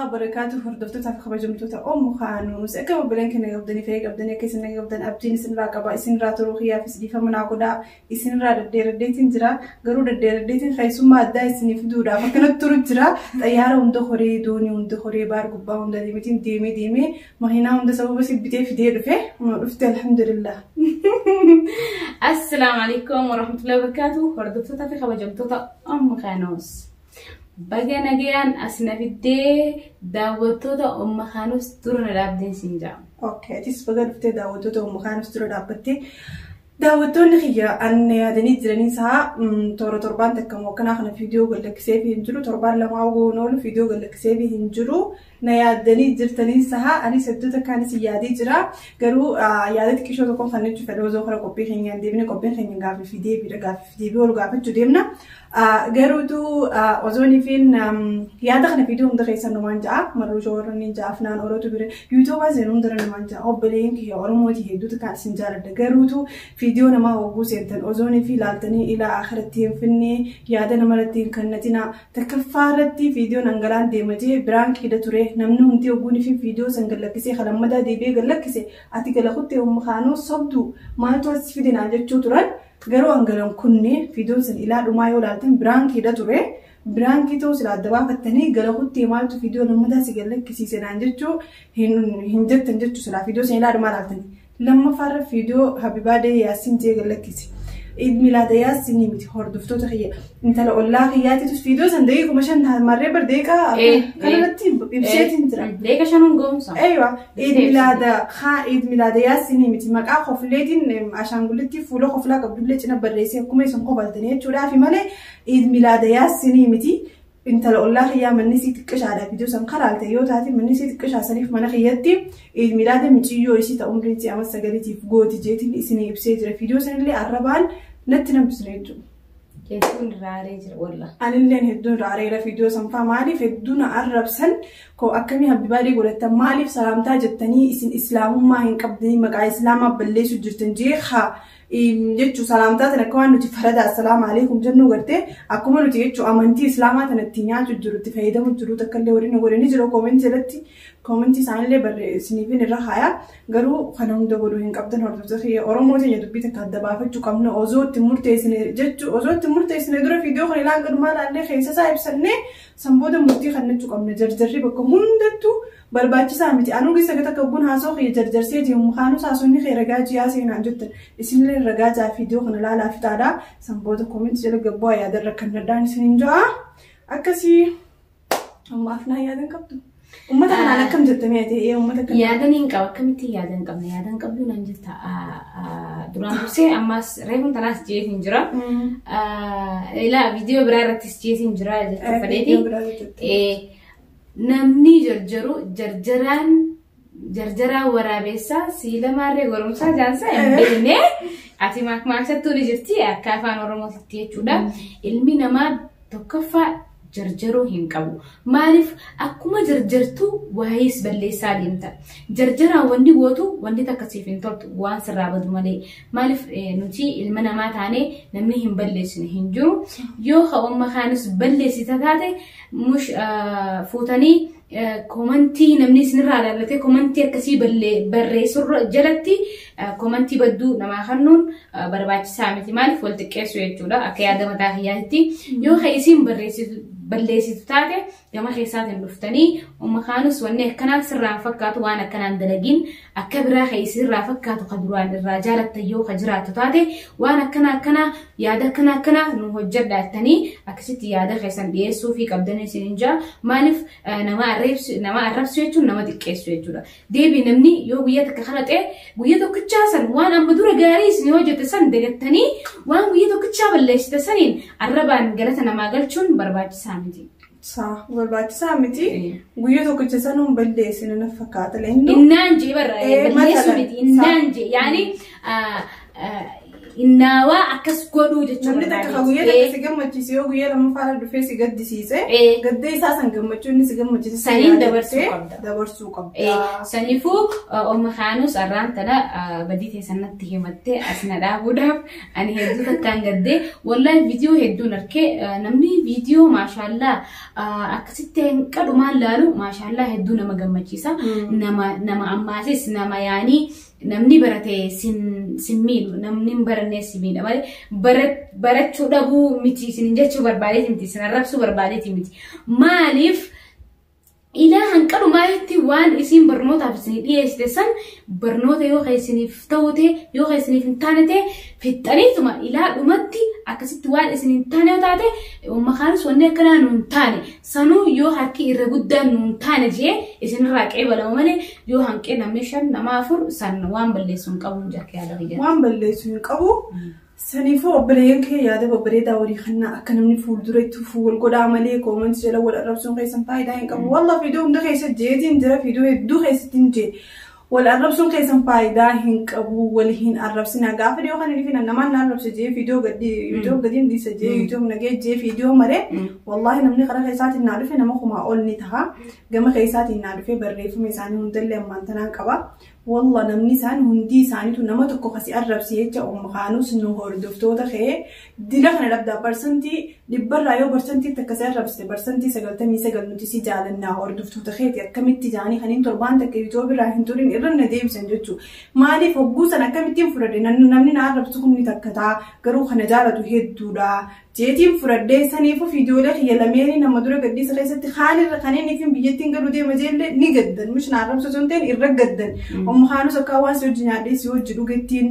Wabarakaatu hordoftootaaf kabajamtoota Ummu Kaanus akka obboleen keenya qabdanii fayyaa qabdanii akka isin qabdan abdiin isinirraa qaba isinirraa turuu kiyyaafis dhiifama naa godhaa isinirraa daddeeraddeetiin jira garuu daddeeraddeetiin keessummaa addaa isinii fiduudhaaf akkanatti turu jira xayyaara hunda horee doonii hunda horee baar gubbaa hunda deemeetiin deemee deemee makiinaa hunda sababa si bitee fidee dhufe dhufte alhamdulillah. Assalaamu alaikum warahmatullahi wabarakatuh. Hordoftootaa fi kabajamtoota Ummu Kaanus. Baga nagayaan as na fiddee daawwattoota Ummu Kaanus dura na dhaabdeen siin jedhama. Okay, atis baga dhuftee daawwattoota Ummu Kaanus dura dhaabbattee daawwattoonni kiyya anna yaadanii jiranii isaa toora torbaan takka akkanaa kana viidiyoo gallakkisee fi hin jiru torbaan lamaa goon oolu viidiyoo gallakkisee fi hin jiru na yaaddanii jirtanii saha anis hedduu takkaanis yaadee jira garuu yaada xiqqishoo tokkoon kan jechuuf fedha osoo kara qophii keenyaan deebine qophiin keenya gaaffii fi deebiidha gaaffii fi deebii ol gaafachuu deemna. Garuutu osoon ifiin yaada kana viidiyoo hunda keessan numaan ja'a marruu shoorri ni ja'a afnaan orootu bira yuutuubaa seen hunda numaan ja'a obboleen kiyya oromooti hedduu takkaan isin jaaladha garuutu viidiyoo namaa hogguu seentan osoon ifii ilaaltanii ilaa akhiratti hin finne yaada namarratti hin kennatina takkaffaa irratti viidiyoon hangalaan deematee biraan kiidha ture namni hundi hogguun ifii viidiyoo san gallakkisee kalammadaa deebi'ee gallakkise ati gala kuttee Ummu Kaanuu sobdu maaltu as fide naan jechuu turan. Garuu hangalan kunne viidiyoon san ilaa dhumaa yoo ilaaltan biraan kiidha ture. Biraan kiitoo sila adda baafattanii gala kuttee maaltu viidiyoo lammataa si gallakkisiise naan jechuu hin jettan jechuu silaa viidiyoo san ilaa dhumaa ilaaltanii. Lammaffaarra viidiyoo Habibaa Dee Yaasiin jee gallakkise. Iid Milaada Yaasinii miti hordoftoota kiyya intala ollaa kiyyaatiitus viidiyoo san daqiiquma 5 marree bar daqiiqaa kanarratti ibseetiin jira. Daqiiqa shanuun ga'umsa. Eeywa Iid Milaada haa Iid Milaada Yaasinii miti maqaa kofleetiin ashaangullitti fuula koflaa qabdullee cina barreessee akkuma isin kofaltanii jechuudhaafi malee Iid Milaada Yaasinii miti. Intala ollaa kiyyaa manni isii xiqqishaadha viidiyoo san karaalte yoo taate manni isii xiqqishaa saniif mana kiyyatti Iid Milaada miciyyoo isii ta'u umriin isii amma 9tiif gooti jeetiin isinii ibsee jira. Viidiyoo sanillee arrabaan natti nambisne jechuudha. Hedduun raaree jira wallah. Anilleen hedduun raareera viidiyoo san faa maaliif hedduu na arrabsan koo akkamii habbibaalee godhattan maaliif salaamtaa jettanii isin islaamummaa hin qabdanii maqaa islaamaa balleessuu jirtan jee haa jechuu salaamtaa tana akka waan nuti farada assalaamu alaikum jennu gartee akkuma nuti jechuu amantii islaamaa tana itti nyaachuu jiru itti fayyadamu jiru takka illee waliin godhanii jiru koomentii irratti koomentii isaanillee barreessiniifin irra haaya garuu kana hunda godhuu hin qabdan hordoftoota kiyya Oromoo teenya dubbii takka adda baafachuu qabna osoo itti murteessine jechuu osoo itti murteessine dura viidiyoo kana ilaan gadhumaa ilaallee keessa isaa ibsannee san booda murtii kannachuu qabna jarjarri bakka hundattuu barbaachisaa miti anuu keessa takka kun haasoo kiyya jarjarsee jiru mukaanus haasonni kee ragaa jiyaa seenaan jettan isinillee ragaa jaa viidiyoo kana ilaalaa fixaadha san booda koomentii jala gabboo yaadarra kan nadhaan isiniin ja'a akkasii amma afnaa yaadan qabdu. Uummata kanaan akkam jettanii ati uummata kana. Yaadan hin qaba akkamitti yaadan qabna yaadan qabdu naan jetta duraan dursee ammas reefuun tanaas jeetiin jira. Ilaa viidiyoo biraa irrattis jeetiin jira jechuu fedheeti. Namni jarjaru jarjaraan jarjaraa waraabessaa siila maarree goromsaa jaansaa hin beekne ati maakmaksattuu ni jirti akka afaan oromootitti jechuudha. Ilmi namaa tokkoffaa jarjaruu hin qabu. Maaliif akkuma jarjartuu waa'ees balleessaa deemta. Jarjaraan wanni gootu wanni takka siif hin toltu waan sirraa badu malee. Maaliif nuti ilma namaa taanee namni hin balleessine hin jiru. Yoo ka'umma kaanis balleessita taate mush fuutanii komantii namni isinirraa ilaallatee komantii akkasii barreessurra jalatti komantii badduu namaa kennuun barbaachisaa miti. Maaliif wal xiqqeessu jechuudha akka yaada mataa kiyyaatti. Yoo ka isin balleessitu taate gama keessaatiin dhuftanii Ummu Kaanus wanni akkanaa sirraan fakkaatu waan akkanaan dalagiin akka biraa ka isinirraa fakkaatu ka duraan irraa jaalattan yoo ka jiraattu taate waan akkana akkanaa yaada akkana akkanaa nu hojjedha jettanii akkasitti yaada keessan dhiyeessuu fi qabdanii isin jaa. Maaliif nama arrabsu jechuun nama xiqqeessu jechuudha. Deebii namni yoo guyyaa takka kalaxee guyyaa tokkichaa san waan amma dura gaarii isin hojjette san dagattanii waan guyyaa tokkichaa balleessite saniin arrabaan galata namaa galchuun barbaachisaa miti. Saa barbaachisaa miti. Guyyaa tokkicha sanuun balleessine na fakkaata. Innaan jee barra balleessu miti innaan jee yaani Innaawaa akkas godhuu jechuudha. Namni takka guyyaa takka si gammachiise yoo guyyaa lammaffaa dhufee si gaddisiise gaddee isaa san gammachuu inni si gammachiise saniin dabarsuu qabda. Dabarsuu qabda. Saniifuu Umma Kaanus arraan tana badii teessannatti himattee as na dhaabuudhaaf ani hedduu takkaan gaddee wallahi viidiyoo hedduun arkee namni viidiyoo maashaallaa akkasitti hin qadhumaan laalu maashaallaa hedduu nama gammachiisa. Nama ammaasis nama yaanii namni barate sin miidhu namni hin baranne si miidha malee barachuu dhabuu miti isin jechuu barbaadeeti miti isin arrabsuu barbaadeeti miti maaliif ilaa hanqadhumaatti waan isin barnootaaf isin dhiyeessite san barnoota yoo isiniif ta'u ta'e yoo isiniif hin taane ta'e fixxaniituma ilaa dhumatti akkasitti waan isin hin taane yoo taate Umma Kaanus wanni akkanaa nu hin taane sanuu yoo harki irra guddaan nu hin taane jee isinirraa qeebalama malee yoo hanqee namni 5 nama 4 san waan balleessu hin qabu jakkee yaada kiyya. Waan balleessu hin qabu. Saniifuu obboleeyyan kee yaada babbareedaa walii kennaa akka namni fuuldura itti fuul godhaa malee koomantii jala wal arrabsuun keessan faayidaa hin qabu. Wallah viidiyoo hunda keessa jeetiin jira viidiyoo hedduu keessatti hin jee. Wal arrabsuun keessan faayidaa hin qabu wal hin arrabsina gaafa dhiyoo kana dhifina namaan na arrabse jee viidiyoo gadi viidiyoo gadi hin dhiisa jee yuutuub nagee jee viidiyoo maree wallahi namni karaa keessaatiin naa dhufe nama kumaa ol ni taha gama keessaatiin naa dhufe barreeffama isaanii hundallee ammaan tanaan qaba. Wallah namni isaan hundi isaaniitu nama tokko kasi arrabse jecha Umma Kaanus nu hordoftoota kee dila kana dhabdaa barsantii dhibbarraa yoo barsantii takka si arrabsite barsantii 99 nuti si jaalannaa hordoftoota keeti akkamitti jaanii kaniin torbaan takka yuutuub irraa hin turin irra na deebisan jechuudha. Maaliif hogguu san akkamittiin fudhadhe namni na arrabsu kun ni takkataa garuu kana jaalatu hedduudha. Jeetiin fudhadhee saniifuu viidiyoolee kiyya lameenii nama dura gaddiisa keessatti kaanirra kanneen ifin biyyattiin galuu deema jeellee ni gaddan mish na arrabsu osoo hin ta'in irra gaddan. Umma Kaanus akka waan si hojii nyaadhee si hojii dhugettiin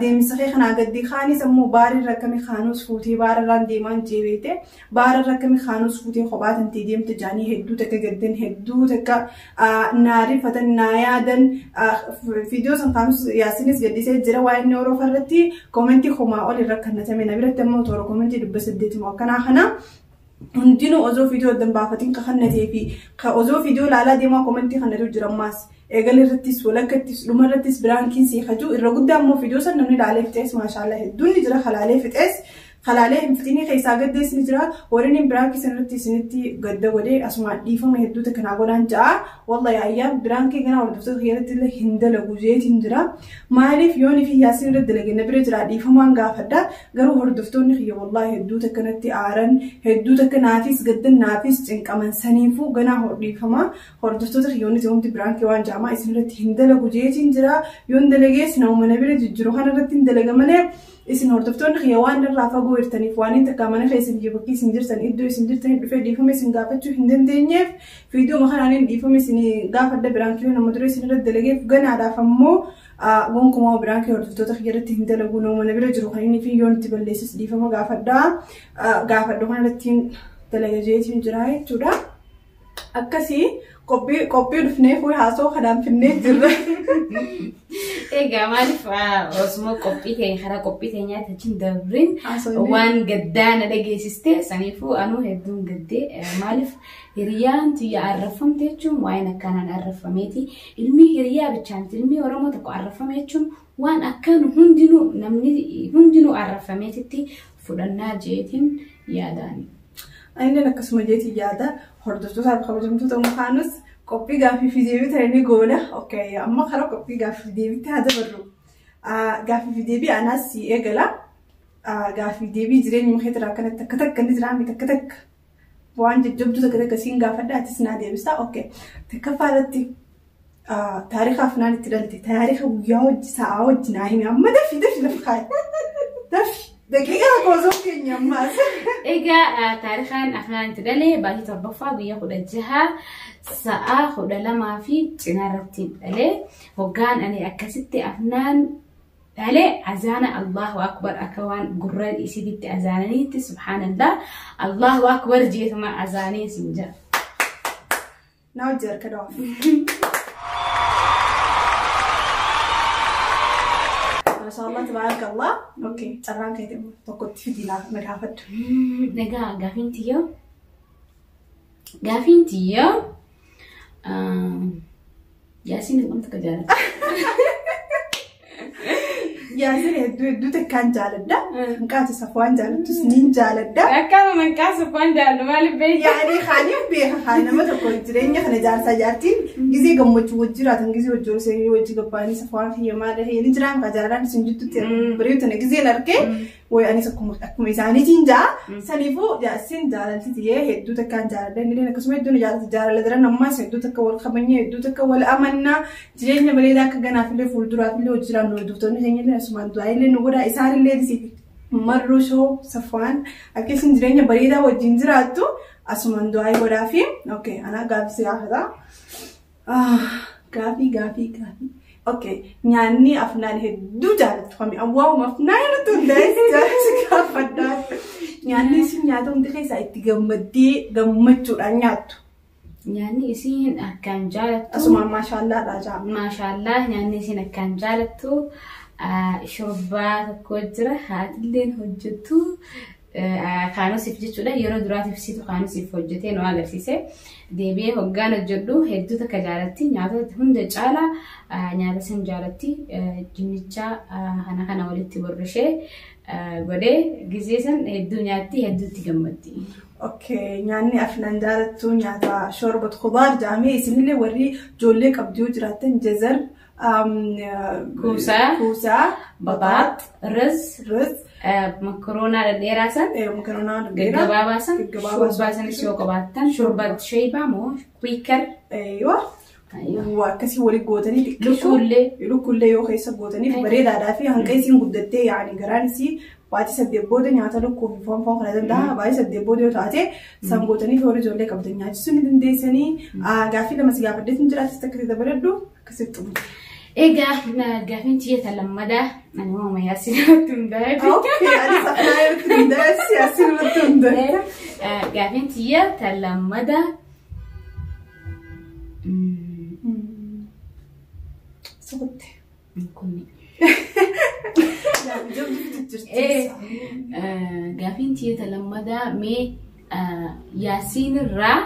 deemsa kee kanaa gaddi kaanis ammoo baarirra akkami Kaanus fuutee baararraan deemaan jeebeete baararra akkami Kaanus fuutee kophaa tantee deemte jaanii hedduu takka gaddan hedduu takka naarifatan naa yaadan viidiyoo san Kaanus Yaasinis gaddisee jira waa'ee inni Oroofa irratti koomentii homaa ol irra kannatame na biratti ammoo toora koomentii 800 akkanaa kana hundinuu osoo viidiyoo addan baafatiin kakannatee fi osoo viidiyoo laalaa deemaa koomentii kannatu jira ammaas eegal irrattis walakkattis dhuma irrattis biraankiin sii hajuu irra guddaa ammoo viidiyoo san namni laalee fixees maashaallaa hedduun ni jira kalaalee fixees kalaalee hin fixinii keessaa gaddees ni jira warreen hin biraankii sanarratti isinitti gadda godhee asuma dhiifama hedduu takkanaa godhaan ja'a wallahi ayyaan biraankii kana hordoftoota kiyyatti illee hin dalagu jeetiin jira maaliif yoon fi Yaasiin irra dalage na bira jira dhiifamaan gaafadha garuu hordoftoonni kiyya wallahi hedduu takkanatti aaran hedduu takka naafis gaddan naafis cinqaman saniifuu ganaa dhiifama hordoftoota kiyyoonni hundi biraankii waan jaamaa isinirratti hin dalagu jeetiin jira yoon dalagees nama na bira jijjiru kanarratti hin dalaga malee isin hordoftoonni kiyya waan irraa fagoo jirtaniif waan hin takka mana keessan biyya bakkii isin jirtan iddoo isin jirtanii dhufee dhiifama isin gaafachuu hin dandeenyeef viidiyoo kanaan dhiifama isin gaafadha biraankii nama dura isin irra dalageef ganaadhaaf ammoo gonkumaa biraankii hordoftoota kiyya irratti hin dalagu nama na bira jiru kan inni fi yoon itti balleessis dhiifama gaafadha gaafadhu kanarratti dalaga jeetiin jira jechuudha. Akkasii qophii dhufnee fuula haasoo kanaan finnee jirra. Egaa maaliif osuma qophii keenya karaa qophii keenyaatti achiin dabrin waan gaddaa na dhageessiste saniifuu anuu hedduun gaddee maaliif hiriyaan tiyya arrafamte jechuun waa'een akkanaan arrafameeti ilmi hiriyaa bichaanti ilmi Oromoo tokko arrafame jechuun waan akkan hundinuu namni hundinuu arrafameetitti fudhannaa jeetiin yaadaan. Inni akkasuma jeetiin yaada hordoftootaaf kabajamtoota Umma Kaanus qophii gaaffii fi deebii ta'e ni goona. Okay, amma karaa qophii gaaffii fi deebiitti haa dabarru. Gaaffii fi deebii anaas si eegala. Gaaffii deebii jireenya mukeetiraa akkanatti takka takka ni jiraame takka takka waan jajjabduu takka takka siin gaafadha atis naa deebista. Okay, takkaffaa irratti taariika afnaan itti dhalte taariika guyyaa hojii sa'aa hojii naa himi amma dafi dafi lafa kaaye dafi. Daqiiqaa koosoo keenya ammaas. Egaa taarikaan afnaan itti dhalee baatii 7ffaa guyyaa 16 sa'a 12 fi cinaa irratti dhalee hoggaan ani akkasitti afnaan dhalee azaana Allahu Akbar akka waan gurra isiitti azaananiitti subhaanallah Allahu Akbar jeetuma azaanii siin jira. Naa hojii harka dhawaaf. Maashaallah tabaarakallah. Okay, carraan keetii tokkotti fidii na gaafadhu. Egaa gaafiin tiyyoo Yaasiin hangam takka jaalata? Yaasin hedduu hedduu takkaan jaaladha. Hanqaati Safwaan jaalattus niin jaaladha. Akkama manqaa Safwaan jaallu maaliif beekta? Yaani kaaniif beeka kaan nama tokko jireenya kana jaarsaa jaartiin gizee gammachuu wajji jiraatan gizee wajji ol wajji gabbaanii Safwaan kiyya maal ni jiraan kaa jaalalaan isin jidduutti bareedu tana gizeen argee wayi anis akkuma isaaniitiin ja'a. Saniifuu Yaasin jaalalti tiyyee hedduu takkaan jaaladha. Inni akkasuma hedduu na jaalati jaalala daran ammaas hedduu takka wal kabajnee hedduu takka wal amannaa jireenya bareedaa akka ganaafillee fuulduraafillee hojii jiraannu hordoftoonni keenya illee asumaan du'aa illee nu godhaa isaanillee isiif Marruu Show Safwaan akka isin jireenya bareedaa wajjin jiraattu asumaan du'aa godhaa fi okay anaa gaafii si gaafata. Gaafii gaafii gaafii. Okay nyaanni Afnaan hedduu jaalattu kami awwaa'uma Afnaan irratti hundaa'ee si gaafadhaa. Nyaanni isin nyaata hundi keessaa itti gammaddee gammachuudhaan nyaattu. Nyaanni isiin akkaan jaalattu. Asumaan maashaallaadhaa jaa. Maashaallaa nyaanni isiin akkaan jaalattu shorbaa tokko jira haatilleen hojjettu kaanosiif jechuudha yeroo duraatiif situ kaanosiif hojjetee nu agarsiise deebi'ee hoggaan hojjedhu hedduu takka jaalatti nyaata hunda caalaa nyaata san jaalatti dinnicha kana kana walitti borrishee godhee gizee san hedduu nyaatti hedduu itti gammaddi. Okay, nyaanni Afnaan jaalattu nyaata shorbat khudaar jedhamee isinillee warri ijoollee qabdu yoo jiraattan jazar, Kuusaa, kuusaa, baxaax, riz, riz, makroonaa dhedheeraa san, makaroonaa dhedheeraa, gaggabaabaa san, gaggabaabaa shorbaa sanis yoo qabaattan, shorbat sheebaa moo kwiikar, Eeywa. Waa akkasii walitti gootanii xiqqeessuu. Lukkuullee. Lukkuullee yoo keessa gootaniif bareedaadhaa fi hanqa isiin guddattee yaani garaan isii baatii 8 booda nyaata lukkuu fi foon foon kana danda'a. Baatii 8 booda yoo taate san gootanii fi warri ijoollee qabdan nyaachisuu ni dandeessanii. Gaaffii lama si gaafadheetu jira atis takka itti dabaladhu akkasitti xumuru. Egaa gaaffiin tiyya ta lammadaa ani waama Yaasin irratti hundaa'e. Okay, anis Afnaa irratti hundaa'e Yaasin irratti hundaa'e. Gaaffiin tiyya ta lammadaa. Suqutte. Kunni. Jabduutu jirti. Gaaffiin tiyya ta lammadaa mee Yaasiin irraa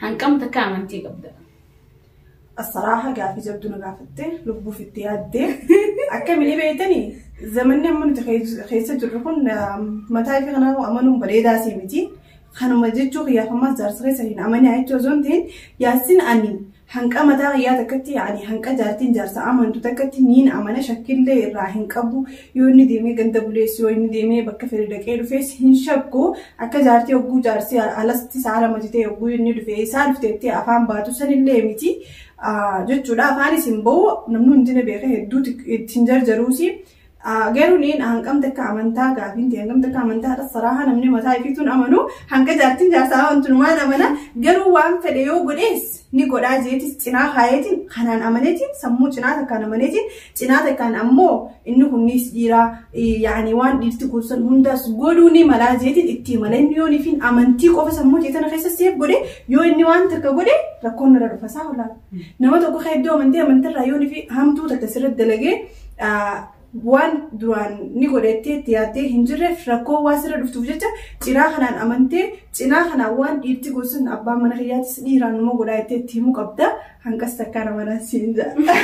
hanqam takka amantii qabda? Asaraaha gaafii jabduu na gaafatte lubbuuf itti yaaddee akkamiin beektanii zamanni amma nuti keessa jirru kun mataa fi kanaa amanuun bareedaa si miti. Kanuma jechuu kiyyaaf ammas jaarsa keessa hin amanii jechuu osoo hin ta'in Yaasiin ani hanqa mataa kiyyaa takkatti yaani hanqa jaartiin jaarsa amantu takkatti niin amana shakkillee irraa hin qabu yoo inni deemee ganda buleessu yoo inni deemee bakka fedhe dhaqee dhufees hin shakku akka jaartii hogguu jaarsi alasti saala majitee hogguu inni dhufee isaa dhufteetti afaan baatu sanillee miti jechuudha afaanis hin bahu namni hundi na beeka hedduu ittiin jarjaruusi. Garuu niin hanqam takka amantaa gaafiin ta'e hanqam takka amantaa saraaha namni mataa ifiituun amanu hanqa jaartiin jaarsaa amantu numaan amana garuu waan fedhe yoo godhees ni godhaa jeetis cinaa kaayeetiin kanaan amaneetiin sammuu cinaa takkaan amaneetiin cinaa takkaan ammoo inni kunnis dhiiraa yaani waan dhiirti kuusan hundaas godhuu ni malaa jeetiin itti mala inni yoo nifiin amantii qofa sammuu jeetana keessa seef godhe yoo inni waan takka godhe rakkoon irra dhufa isaa olaana. Nama tokko hedduu amantii amantirraa yoo nifi hamtuu takka sirriitti dalagee waan duraan ni godhettee itti yaaddee hin jirreef rakkoo waa sirra dhuftuuf jecha cinaa kanaan amantee cinaa kanaan waan dhiirti gosan abbaan mana kiyyaatis dhiiraan numa godhaa jettee itti himuu qabda hanqas takkaan amanaa siin jedha.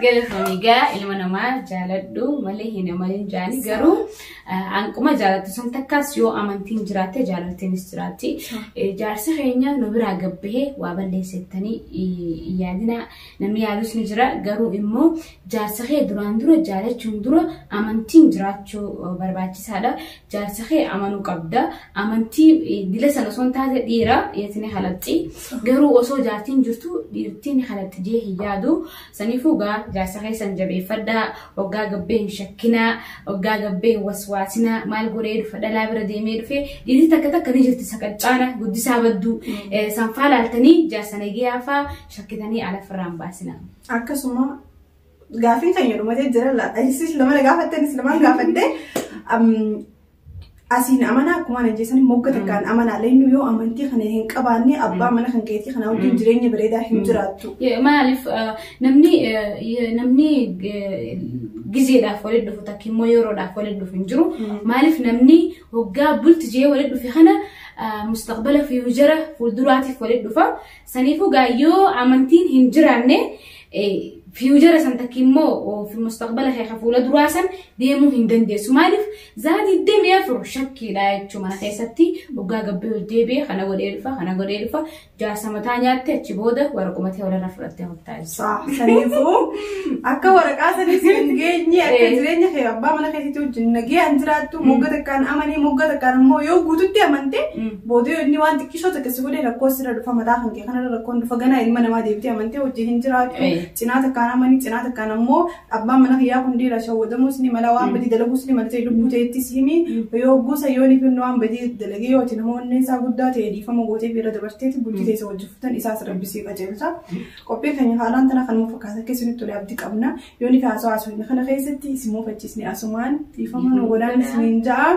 Galatoomii gaa ilma namaa jaaladhu malee hin amalin jaani garuu hanquma jaalattu san takkaas yoo amantiin jiraatte jaalaltiinis jiraatti. Jaarsi keenya nu biraa gabbahee waa balleessettanii yaadina namni yaadus ni jira garuu immoo jaarsa kee duraan dura jaalachuun dura amantiin jiraachuu barbaachisaadha. Jaarsa kee amanuu qabda. Amantii dila sana osoo hin taate dhiira yeetini halaxxi. Garuu osoo jaartiin jirtu dhiirtiin halaxxi jee hin yaadu. Saniifuu gaa jaarsa keessan jabeeffadhaa. Waggaa gabbee hin shakkinaa. Waggaa gabbee hin waswaasinaa. Maal godhee dhufa dhalaa bira deemee dhufe dhiirri takka takka ni jirti saqaccaana guddisaa badduu. Sanfaa laaltanii jaarsa nagiyaa faa shakkitanii ala firraan baasinaa. Akkasuma gaafiin kan jedhu jira laata. Isis lama na gaafattanis lamaan gaafadde. Asiin amanaa akkuma ana jeesanii mogga takkaan amanaa leenyu yoo amantii kana hin qabaanne abbaa mana kan keetii kana wajjin jireenya bareedaa hin jiraattu. Maaliif namni gizeedhaaf walitti dhufu takka immoo yeroodhaaf walitti dhufu hin jiru. Maaliif namni waggaa bulti jee walitti dhufe kana mustaqbala fiiwujara fuulduraatiif walitti dhufa. Saniifuu gaa yoo amantiin hin jiraanne Future san takki immoo fi mustaqbala kee fuula duraa san deemuu hin dandeessu. Maaliif za'a 24 shakkiidha jechuudha mana keessatti waggaa gabbee ol deebi'ee kana godhee dhufa kana godhee dhufa jaarsa mataa nyaatte achi booda waraquma ta'e walirra fudhattee hojjetaa jechuudha. Saniifuu akka waraqaa sanis hin geenye akka jireenya kee abbaa mana keessitti wajjin nagayaan jiraattu mogga takkaan amanii mogga takkaan immoo yoo guututti amante booda yoo inni waan xiqqishoo takka si godhe rakkoo sirra dhufa mataa kan kee kanarra rakkoon dhufa ganaa ilma namaa deebitee amantee hojii hin jiraattu cinaa takkaan amanii cinaa takkaan ammoo abbaan mana kiyyaa kun dhiira shawwadamuus ni mala waan badii dalaguus ni mala ta'e lubbuu ta'etti siimi yoo guusa yoo ni finnu waan badii dalagee yoo namoonni isaa guddaa ta'e dhiifama gootee bira dabarteeti bultii teessa wajji fuutan isaas rabbisii qajeelcha. Qophiin keenya haalaan tana kanuma fakkaata keessatti tole abdii qabna yoo ni kaasoo haasofne kana keessatti isin muufachiisne asumaan dhiifama nu godhaan isiniin ja'a.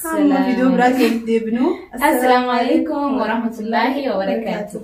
Hamma viidiyoo biraatti walitti deebinu. Assalaamu alaikum warahmatullaahi wabarakaatuh.